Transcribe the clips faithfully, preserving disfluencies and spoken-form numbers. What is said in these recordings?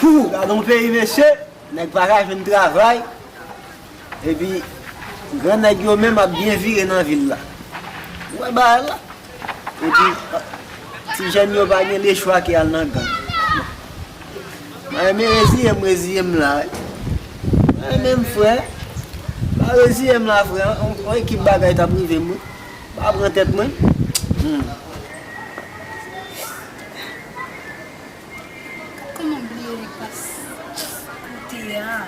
Pou, gade yon peyi, mesye, nèg pa ka jwenn travay, epi gran nèg yo menm ap byen vire nan vil la. Ou wè bagay la? Epi, ti jèn yo pa gen lechwa ke al nan gang. Mwen renmen reziye m, reziye m la, wi. Mwen renmen m, frè. Pa reziye m la, frè. Yon, yon ekip bagay t ap rive m, wi. Pa pran tèt mwen. Hmm. Kòman m bliye li pas kote a?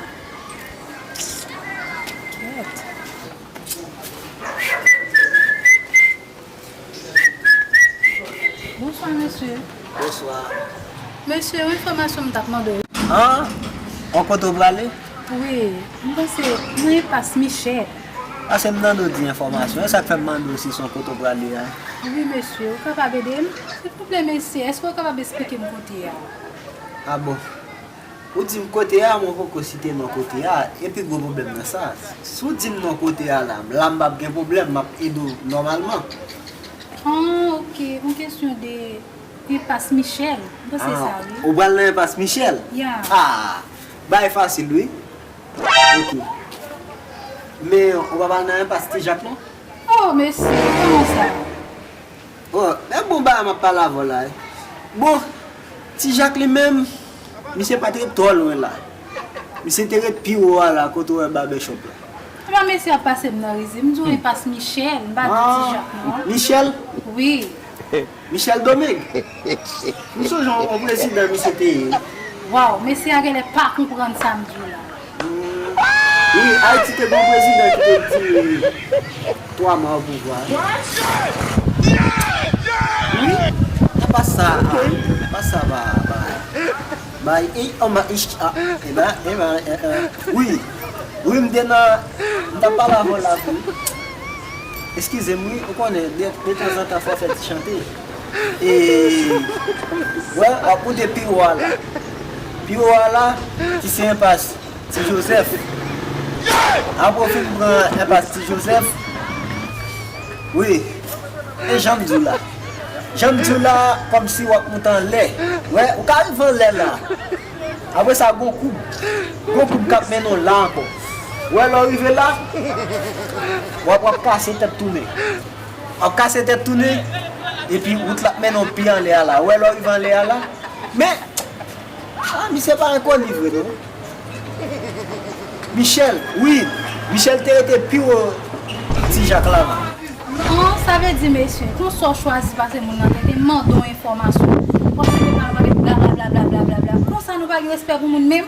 Kèt. Bonswa, mesye. Bonswa. Mesye, yon enfòmasyon m t ap mande w. An? An kote w prale? Wi, m panse nan enpas Michèl. Paske m tande w di enfòmasyon, e sa k fè m mande w si se yon kote w prale a. Wi, mesye, ou kapab ede m? Se pwoblèm mesye, èske w kapab esplike m kote a? A bon. Ou di m kote a, mwen poko site non kote a, e pi gwo pwoblèm nan sa. Si w di m non kote a la, la m p ap gen pwoblèm, m ap ede w nòmalman. Ah, ok, yon kesyon de enpas Michèl. Mwen panse sa, wi. Ou pral nan enpas Michèl? Ya. Ah, bagay fasil, wi. Ok. Men ou pa pral nan enpas Ti Jak, non? Oh, mesye, kòman sa? Oh, men bon bagay m ap pale avè w la, wi. Bon, Ti Jak li menm, misye pa t ret twò lwen la. Misye te ret pi wo a la, kote w wè barbershop la. Epa mesye ap pase m nan rizi. M di w enpas Michèl, m pa di Ti Jak, non. Michèl? Wi. Michel Domingue. M sonje yon, yon prezidan misye te ye. Waw, mesye a genlè pa konprann sa m di w la. Wi, Ayiti te gen yon prezidan ki te dire twa mwa o pouvwa. Wi, e pa sa, e pa sa, pa, pa, pa, e, oh, ma, ish, ah, e ba, e ba, e, e, wi, wi, m te nan, m t ap pale avè w la, wi. Eskize m, wi, ou konnen, de, detanzantan, fò w fè ti chante. E, wè, w ap moute pi wo a la. Pi wo a la, ki se enpas Ti Jozèf. Apre w fin pran enpas Ti Jozèf, wi, e jan m di w la. Jan m di w la, kòmsi w ap moute anlè. Wè, ou ka rive anlè la. Apre sa, gon koub. Gon koub k ap mennen w la ankò. Ou wè lè w rive la, w ap, w ap kase tèt tounen. W ap kase tèt tounen, epi wout la ap mennen w pi anlè a la. Ou wè lè w rive anlè a la. Men, ah, misye pa enkoni vre, non. Michel, wi, Michel te rete pi wo Ti Jak la. An, sa vle di, mesye, konsa w chwazi pase moun nan tete, mande w enfòmasyon. W ap site pale w ap bla, bla, bla. Konsa nou pa gen respè pou moun menm?